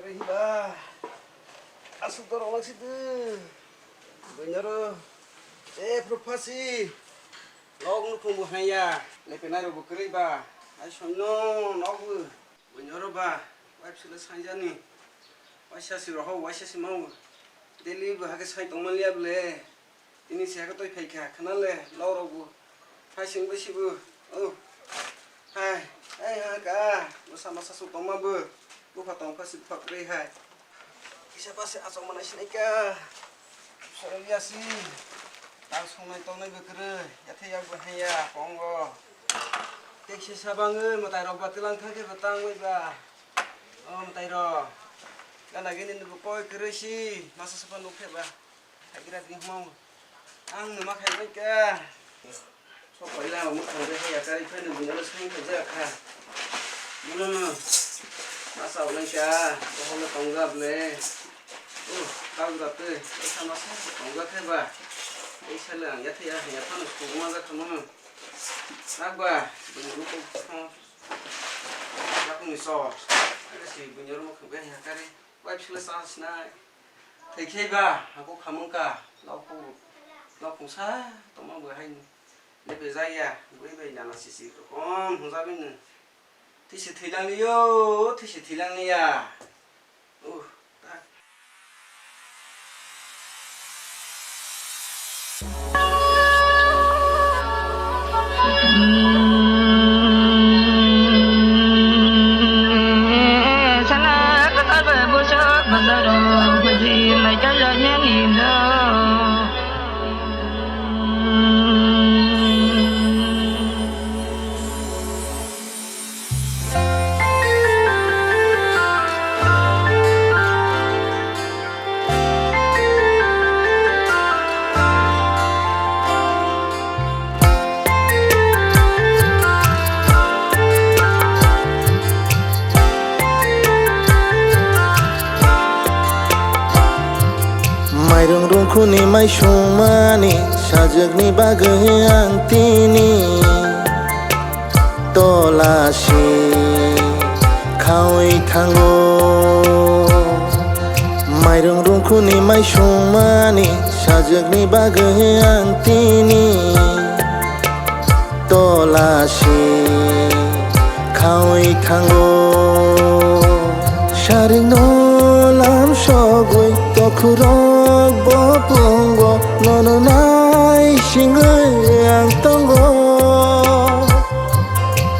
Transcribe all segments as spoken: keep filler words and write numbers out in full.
Ba, aswk dorok lang si de. Buinoro, eh, phuru phasi. Nok nukhung bo haiya, lepenai rok bo kwrwi ba. Ai soino nok bo. Buinoro ba, wife sila sanjani. Waisa si roho, waisa si mau. Daily bo hake sai tongmaliya bole. Tini se hake toi phaikha, khna le, lorok bo. Hai sing bai si bo. Oh. Hai, hai ha ka. Bwsa masa su tongma bo. Bupha tong pha si bupha kwrwi hai. Kisa pa se achok manai sinai ka. Sorok ya si. Tang songnai tongnai bo kwrwi. Yathe yak bo haiya, kongo. Tek se sabangwi mwtai rok ba tilang thang khe bo tang bai ba. Oh, mwtai rok. Gana gini bo koi kwrwi si. Masa sapa nuk khe ba. Hagira tini hwnwi ang numa khai bai ka. Sok paila ang mwkhang bai haya kari phai nw buino swng kha ja kha. Buino nw ma sa ulai ka. Bohol no tong ga ble. Uh, kau ga te. Esa ma sa tong ga khe ba. Esa le ang ya thaya haya phano suguma ga kha mono. Rak ba. Buino ko. Rak ni so. Aga si buino mo kha bai haya kari. Wife sila sa sinai. Thaikhai ba, hako khamung ka, nokhung, nokhung sa tongma bo hai ni. Nebe jaya, bui bai nana sisi rokom hwnjagwi nw. Thisi thwilang liyo, thisi thwilang liya. Uh, ta. Mairung rungkhuni mai sungmani sajwkni bagwi ang tini tola si khaui thango. Mairung rungkhuni mai sungmani sajwkni bagwi ang tini tola si khaui thango. Saring no lam sogwi tokhurok bo pungo, nono nai singwi ang tongo.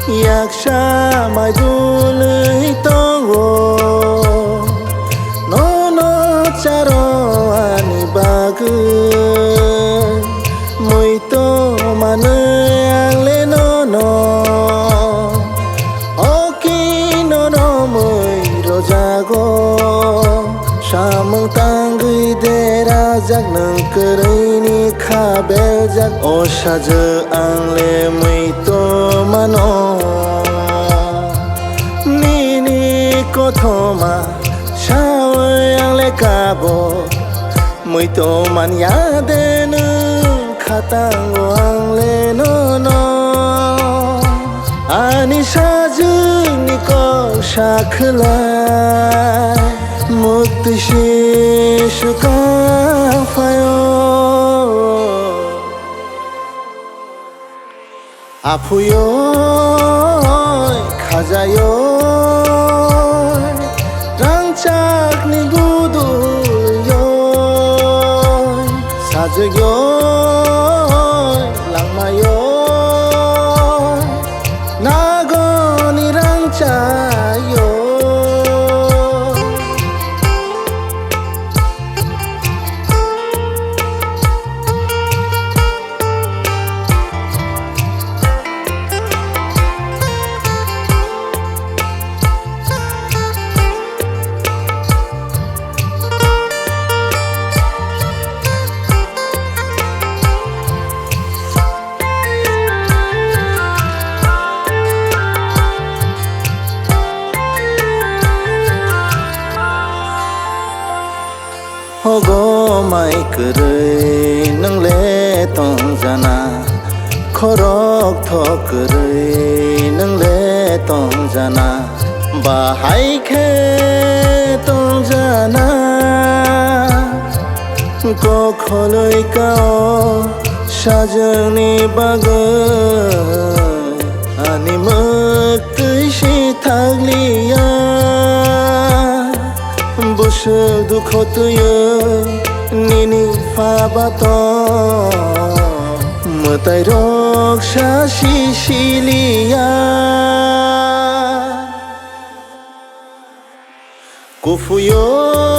Yaksa mai dului tongo, nono charo ani bagwi. Mui to manwi ang le nono, o ki nono mui rojago. Samung tangwi derajak nwng kwrwini kha beljak, o sajwk ang le mui to mano. Nini kothoma sawi ang le kabo, mui to man ya de nwng khatango ang le nono. Ani sajwkni kok sa khwlai, muktwi si swkang phaio. Aphuyoi, khajayoi, rangchakni buduyoi, sajwkyoi, langmayoi, nagoni rangchayoi. Hogo mai kwrwi nwngle tongjana, khorok thok kwrwi nwngle tongjana, bahai khe tong Ana kokholoi kao sajwngni bagwi ani mwktwi si thakliya. Bwswk dukho twiwi nini phabato mwtairok sa si siliya. Kufuyo